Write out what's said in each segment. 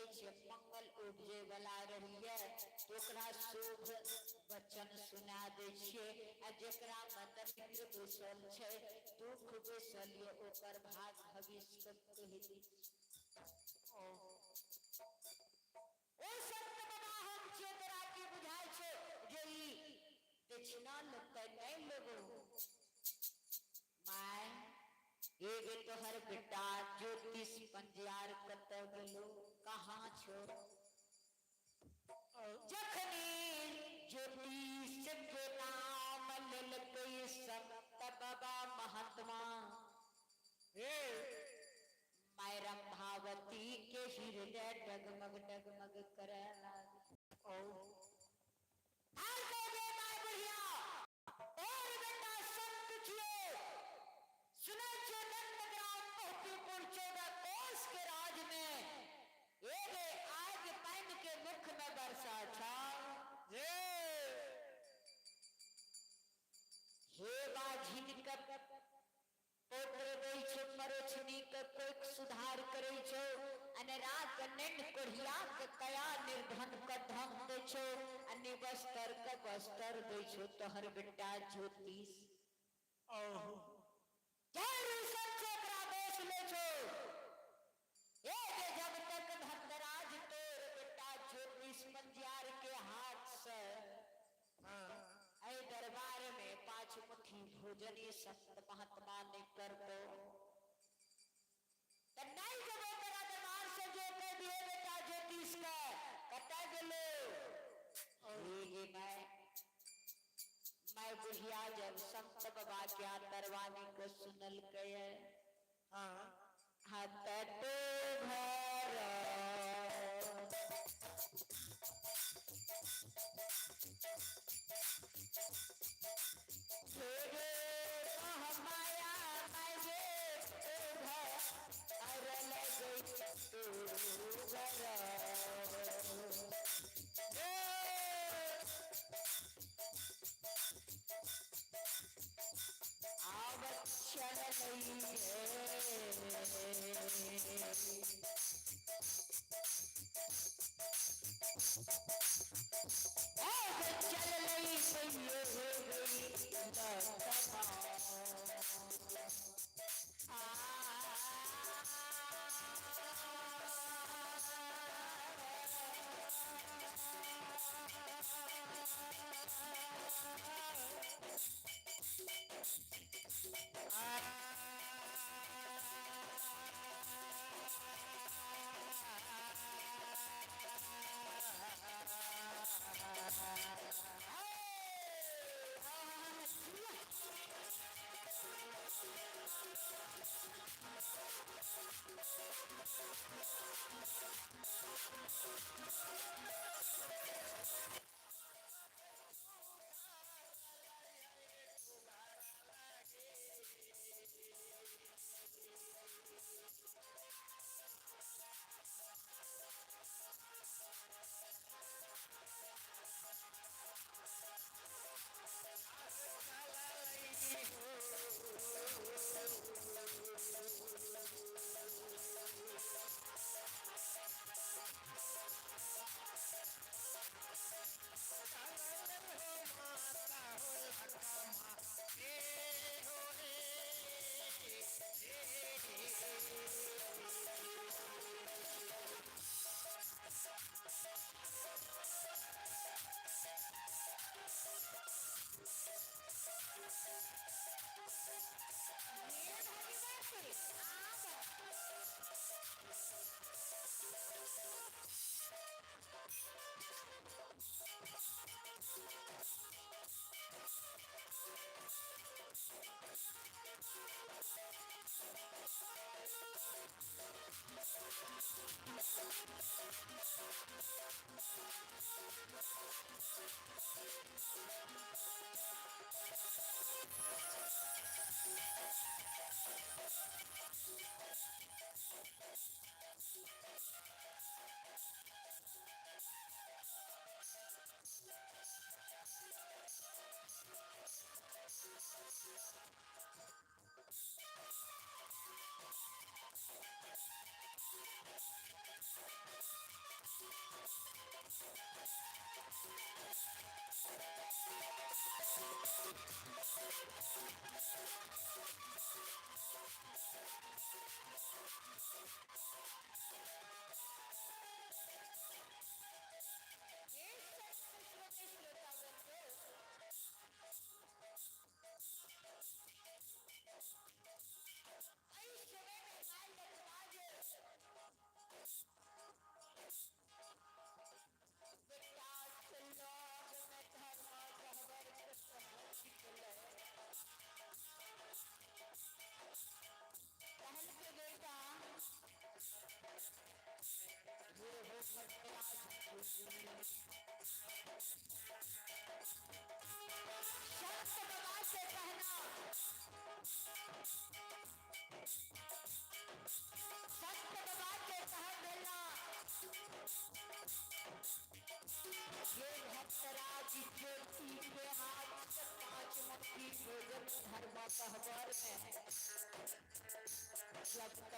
रहै छै, मंगल उपजे वाला रहैया तऽ ओकरा शुभ वचन सुना दै छियै, आ जेकरा मे दरिद्र बैसल छै, दुख बैसल ये, ओकर भाग भविष्य के कहि दै छियै। ओ संत बाबा हम छियै, तोरा की बुझाइ छौ जे ई दक्षिणा लेतै? नहि लेबो। My, एगे तोहर बेटा ज्योतिष पंजियार कतऽ गेलो, कहाँ छौ? जखनी ज्योतिष के नाम लेलकै संत बाबा महात्मा, my Rambhavati के हृदय डगमग डगमग करे लागल। आर कह my बुढ़िया, तोर बेटा संत छियो, सुनै छियो नंदग्राम मोतीपुर 14 कोस के राज में एगे आग पानि के मुख में बरसा छौ। हे बाझिन के पौत्र दै छौ, परोछनी के कोइक सुधार करै छौ, अनरा के नैन, कोढ़िया के कया, निर्धन के धन दै छौ, आ निवस्तर के वस्त्र दै छौ तोहर बेटा ज्योतिष। सब छौ, ओकरा दोष ले छौ। ए जे जब तक धनराज तोर बेटा ज्योतिष पंजियार के हाथ से एहि दरबार में 5 मुट्ठी भोजन ये संत महात्मा नहीं करतो, त नहीं जबो तेरा दरबार से। जो कह दिए बेटा ज्योतिष का कतऽ गेलो? हे मैं बुढ़िया जब संत बाबा के आतरवाणी को सुनल के हाथ तो घर माया मजे घर अरल गई तू घर आवत चल चल लई हो गई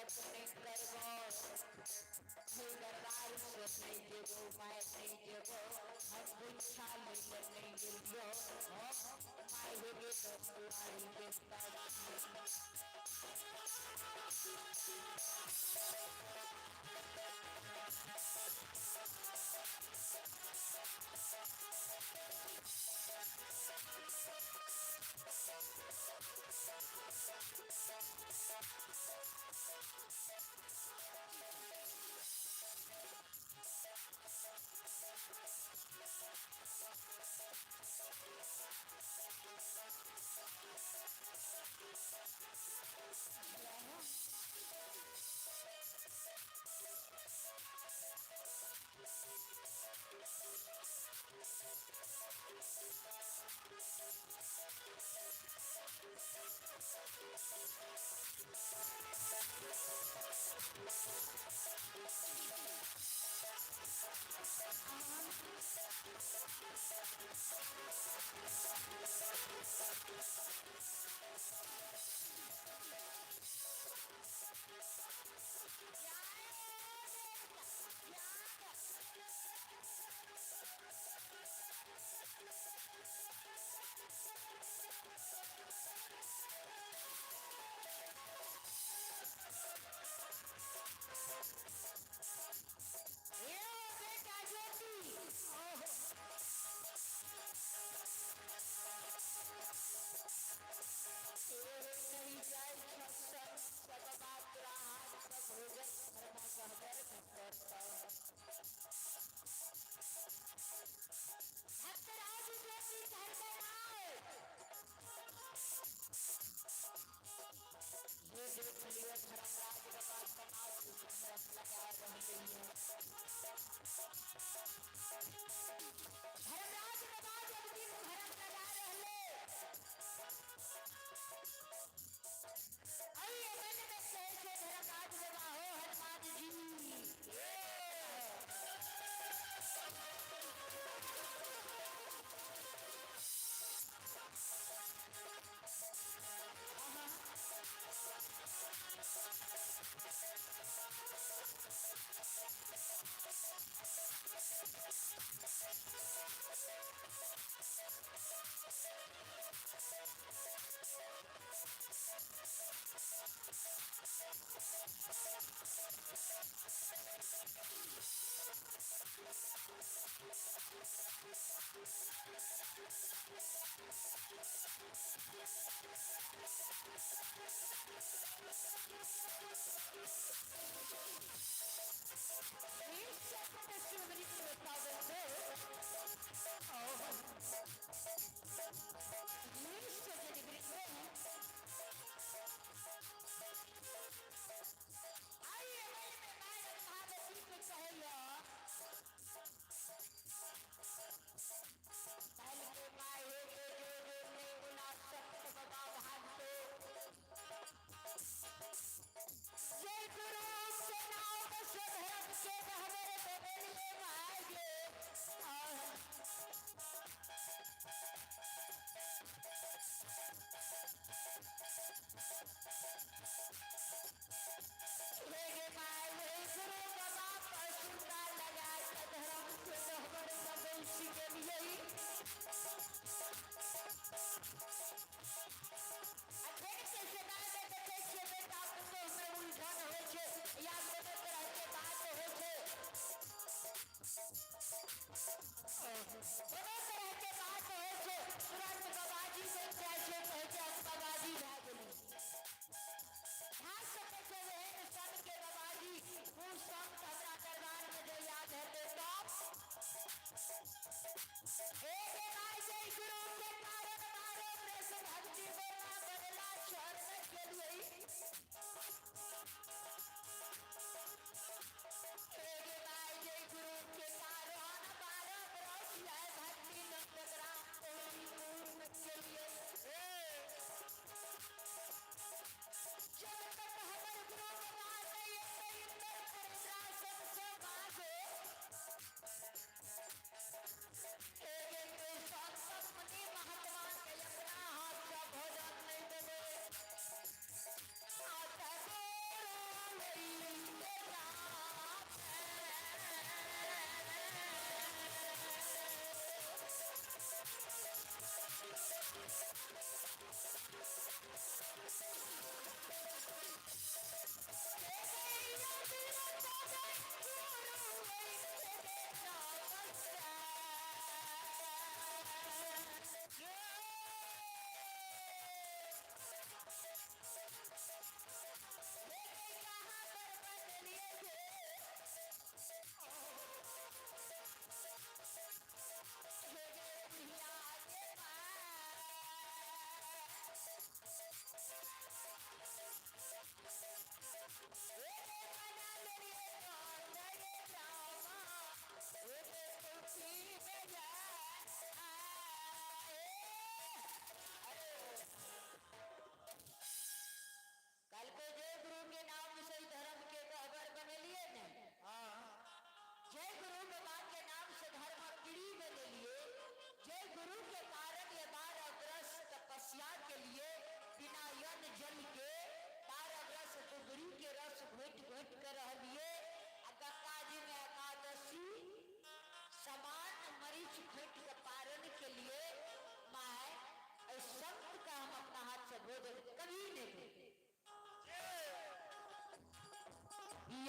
तक नहि करबो, हे दरबार से नहि जेबो, माय नहि जेबो, हम भिक्षा लै लए नहि गेलियो, हम माय हेगे तऽ दुआरी देवता छी। हे बेटा ज्योति, ओहो।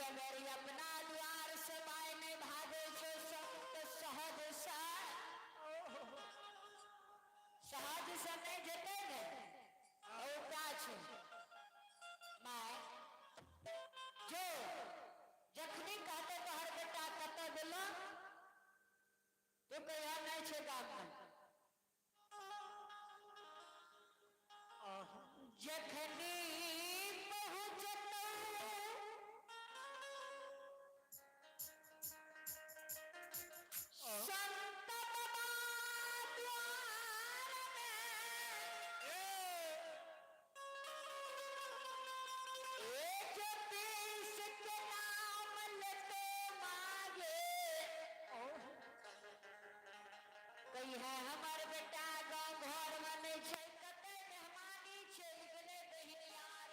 अगर अपना द्वार से माय नहि भागै छौ संत सहज सँ, सहज सँ नहि जेतै ने औका छै। माय जो जखनी कहतै तोहर बेटा कतऽ गेलो, तू कहिया नहि छै गाममे। जखनी पहुँचतौ संत बाबा द्वार में, ए ज्योतिष के नाम लेते मांगे, कही है हमर बेटा गाँव घर में नहीं छै, कतै मेहमानी चलि गेलै बहिन यार।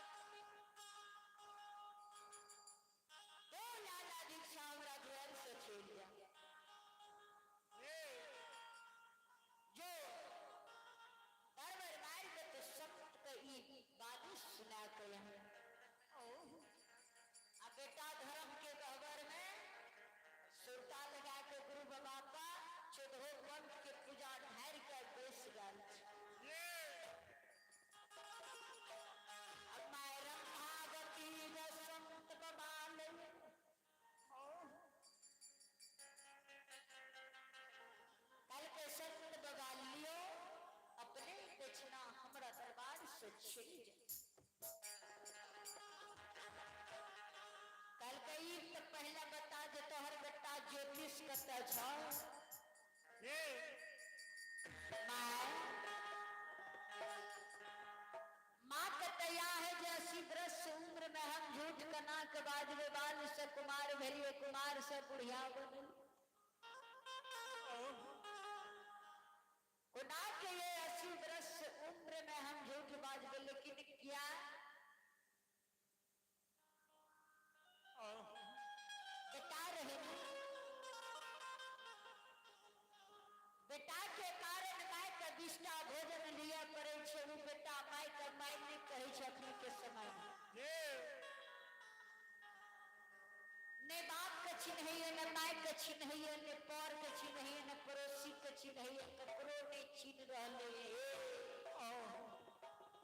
ओ लाला दीक्षा हमरा घर से चलि जा जो बरबर मारि के तो संत के ई बात सुना के यहाँ। आ बेटा धर्म के गहबर में सुरता लगा के गुरु बाबा का चौदहो पंथ के पूजा ढारि के बैस गेल। अब माय रंभावती संत बाबा ले कल के संत बाबा लियो अपने दक्षिणा हमरा दरबार से चलि जाए। कल के ई तऽ पहले बता जे तोहर बेटा ज्योतिष कतऽ छौ। माय माँ के तैया है जे 80 बरस उम्र में हम झूठ कना के बाजबे, बाल से कुमार भेलिए, कुमार से बुढ़िया बनल। कोना के ये 80 बरस उम्र में हम झूठ बाजबे, लेकिन क्या बेटा रहे, बेटा के कारण माय के 20टा भोजन लिअ पड़ै छै, ओ बेटा माय के माय नहि कहै छै। अखन के समय में ने बाप के चिन्हैये, ने माय के चिन्हैये, ने पर के चिन्हैये, ने पड़ोसी के चिन्हैये, ककरो नहि चिन्ह रहलै।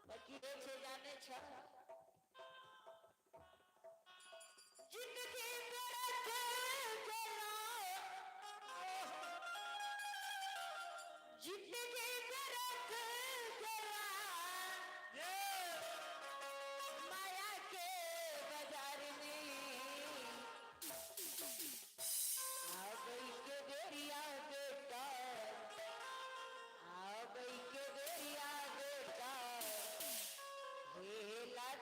बाकी होइ छै जानै छ, जिंदगी व्यर्थ गेलो, जिंदगी व्यर्थ गेला माया के बाजार में। आबै के बेरिया बेटा, आबै के बेरिया बेटा, हे लाला।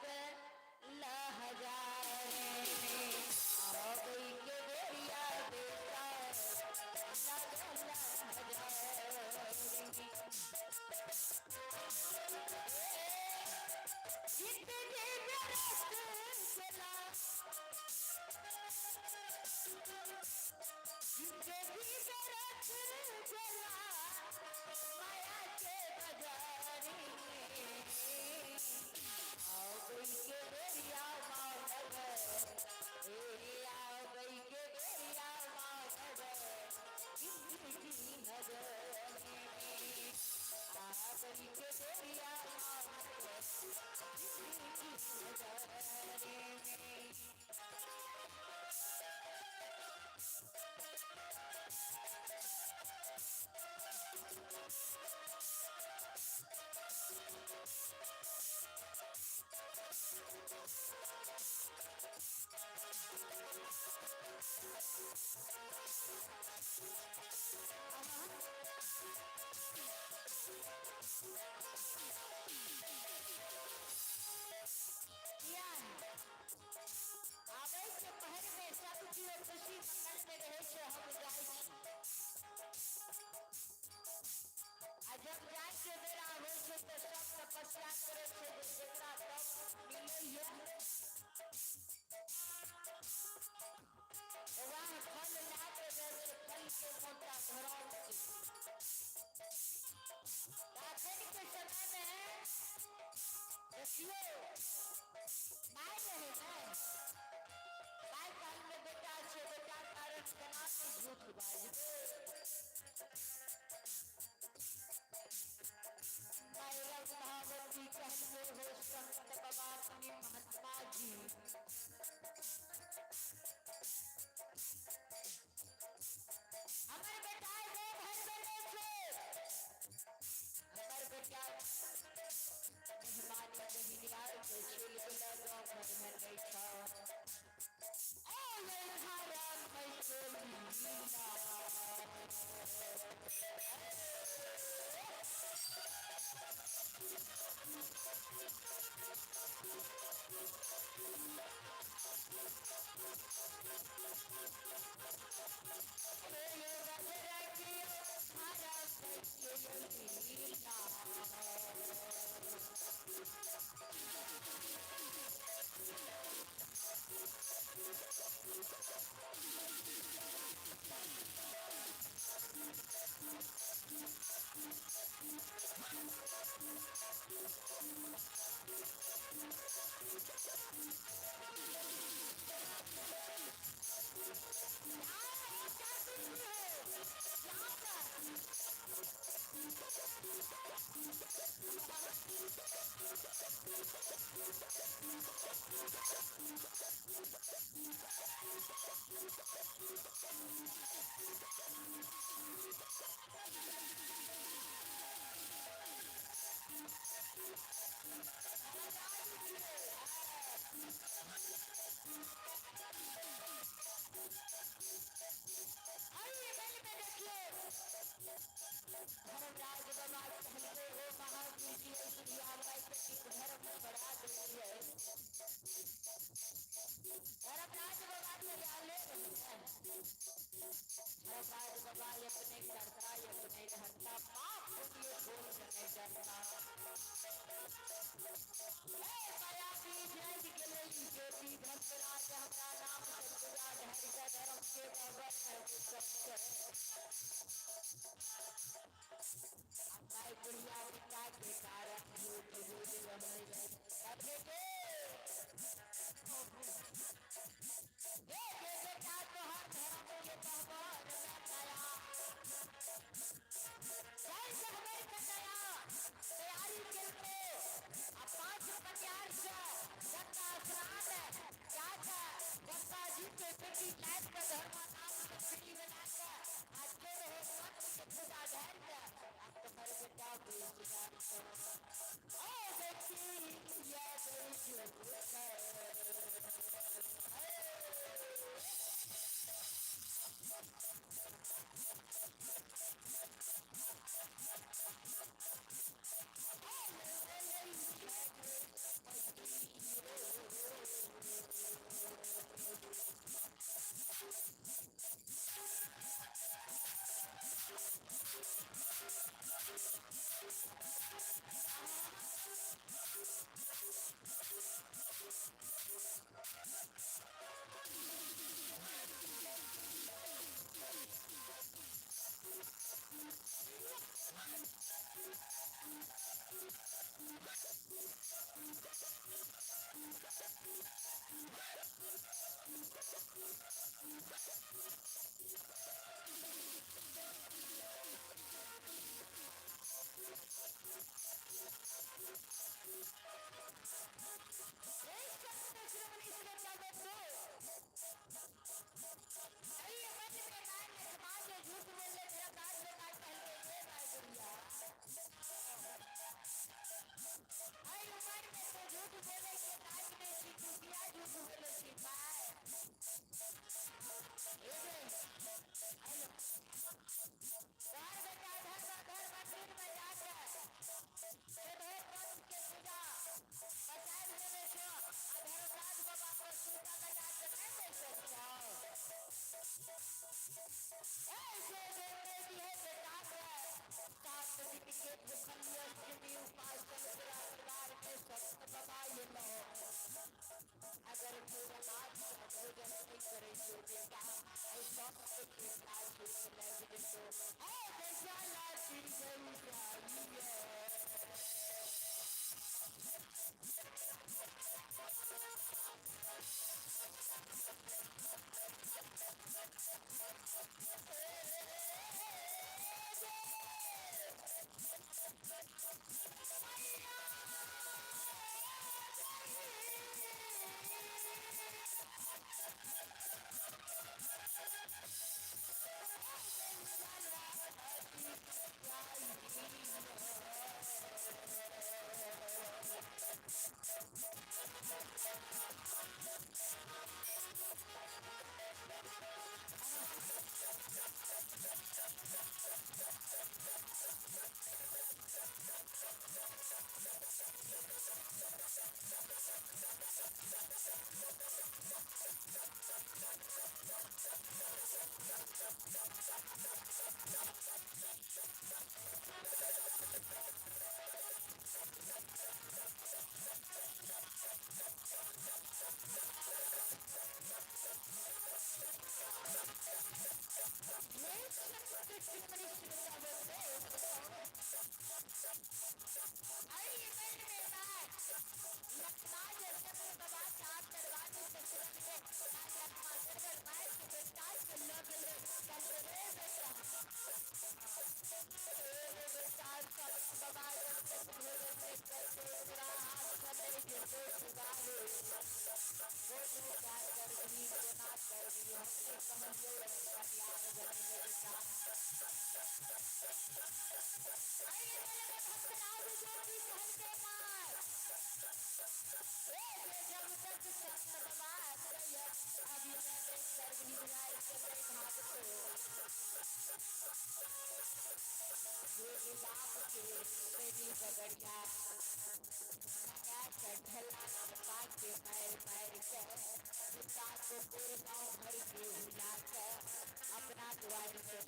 अपना द्वार से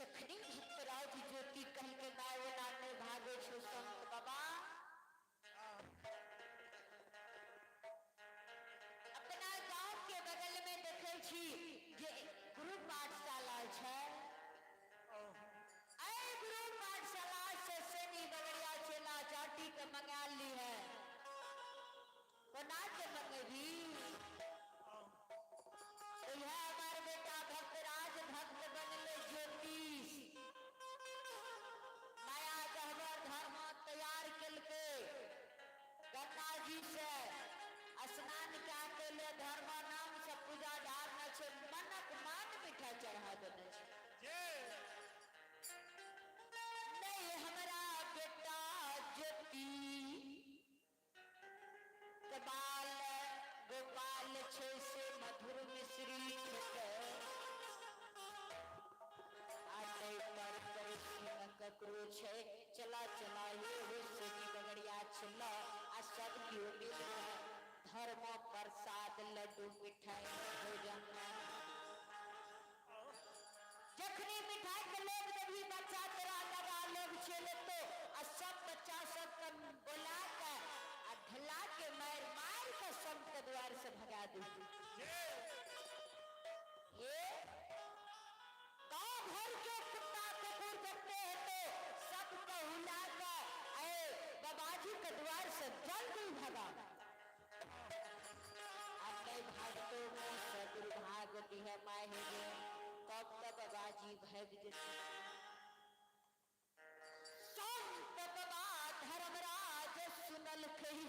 जखनी भक्तराज ज्योति कहलकै नाय ओना नहि भागै छौ संत बाबा, अपना गांव के बगल में देखै छी जे गुरु पाठशाला छै, ऐ गुरु पाठशाला से सेनी बगड़िया चेला चाटी के मंगा ली है, कोना के मंगेबी? तो यह हमार बेटा भक्तराज भक्त बनले ज्योतिष, माया गहबर धर्म तैयार केलकै, गंगा जी से स्नान कए के ले धर्म नाम से पूजा ढारने छै, मनक मान मिठाई चढ़ा देने छै। नहीं हमरा बेटा ज्योति के बाल गोपाल छै से मधुर मिश्री खेतै, आ नहि पर कृष्ण ककरो छै, चला चला हे हो सेनी बगड़िया चला, आ सब केओ मिल के धर्म प्रसाद लड्डू मिठाई भोजन। जखनी मिठाई के लोग देबही बच्चा तोरा लगा लोग छे लेतो, आ सब बच्चा सब के बोला के आ ढला के मार मार के संत के द्वार से भगा दीही। ये गांव भर के कुत्ता कुकुर जत्ते हेतो सबके हुला के ऐ बाबाजी के द्वार से जल्दी भगा, आ नहीं भागतो मुंह से दुर्भाग दिहे माहे गे, तब तब बाबाजी भाग जेते। संत बाबा धर्मराज सुनल कही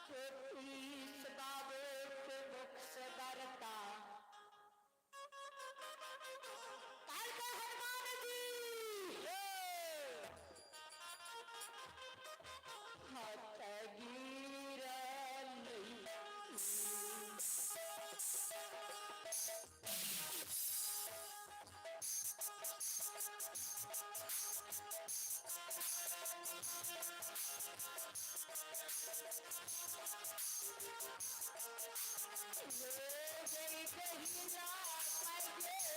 ज्योतिष बाबे के मुख से बरता, काल के हनुमान जी हाथ गिरल। रे गई कहिला माये, हनुमान जी।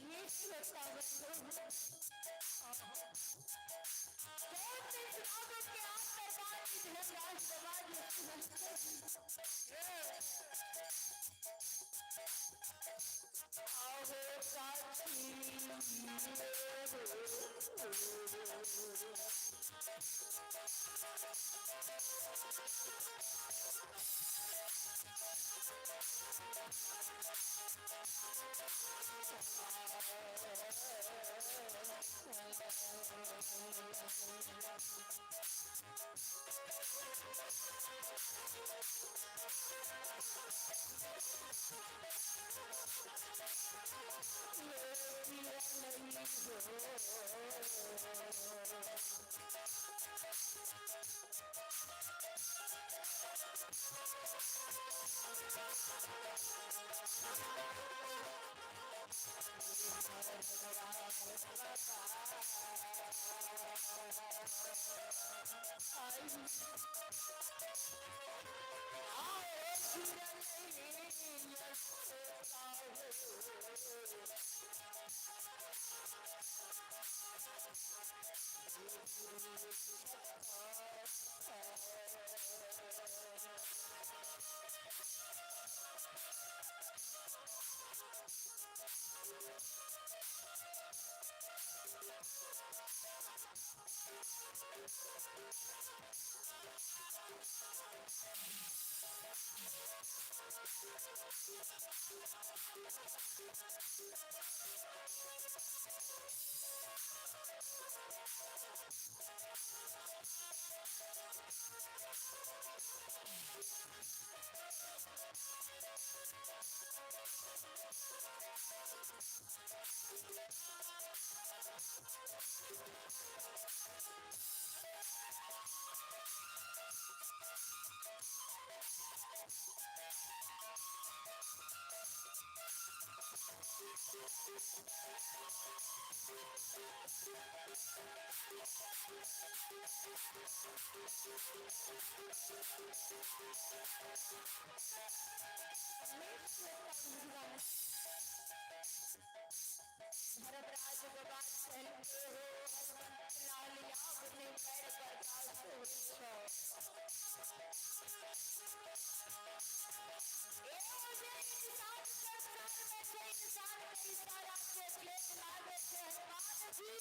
ये श्रोता बंधु, ज्योतिष बाबू के आशीर्वाद धर्मराज बाबाजी आहो साथी। धर्मराज गोपाल कहलके हो हनुमंत लाल यावने पैर बर्दाश्त होइ छौ। ए जे इंसान संसार में छै, इंसान के इशारा के खेत लागे छै हनुमान जी।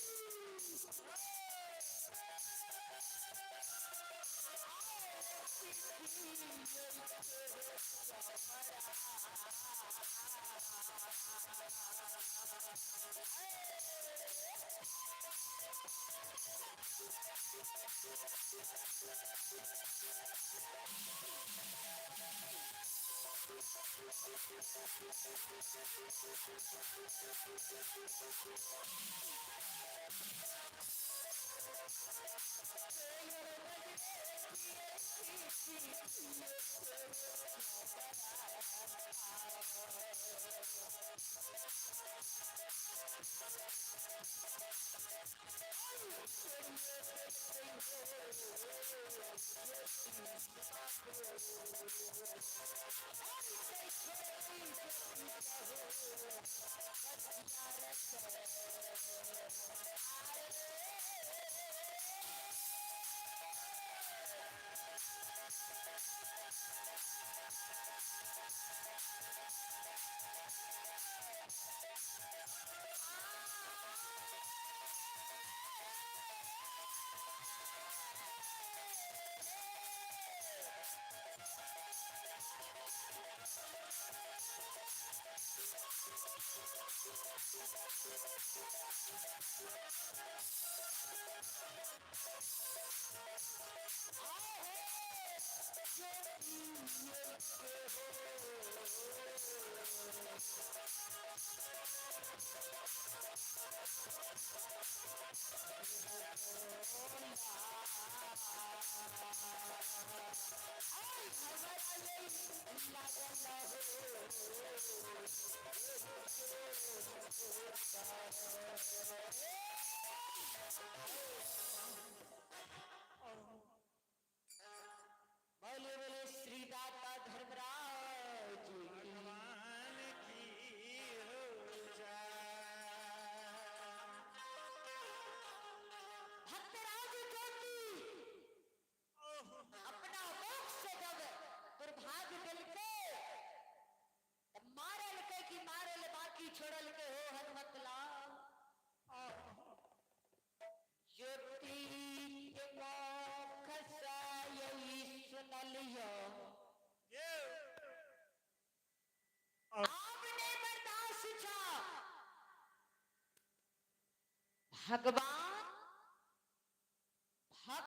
बोले बोले श्री दाता धर्मराज की। भगवान की हो जाए। भक्तराज ज्योति अपना मोक्ष जब दुर्भाग्य दिल के मारल के कि मारल बाकी छोड़ल के हो हनुमत लाल। ज्योति के मोख से यही सुनलियो, आपने बर्दाश्त छा भगवान।